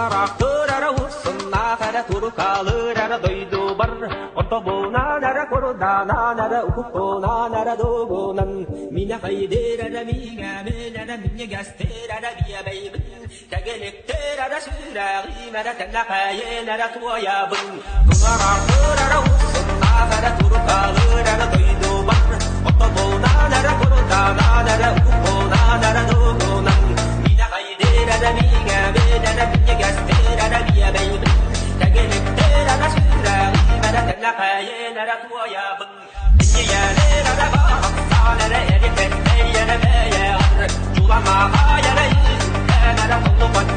Туҥараахтыыр эрэ урсуннаах эрэ турукаалыыр эрэ дойдубар Ортобунаан эрэ курданаан эрэ укуппунаан эрэ дугунан Минэхэйдиир эрэ миҥэбин эрэ минньигэстиир эрэ биэбэйбин Тэгиликтиир эрэ сүрэҕим эрэ тэнэхэйин эрэ туойабын Туҥараахтыыр эрэ урсуннаах эрэ турукаалыыр эрэ дойдубар Ортобунаан эрэ курданаан эрэ укуппунаан эрэ дугунан Минэхэйдиир эрэ миҥэбин эрэ минньигэстиир эрэ биэбэйбин Тэгиликтиир эрэ сүрэҕим эрэ тэнэхэйин эрэ туойабын Минньийэлэр эрэ баахсан эрэ эрипэттэй эрэ бэйэҕэр Дьуламаҕай эрэ иһиттэн эрэ толлубат.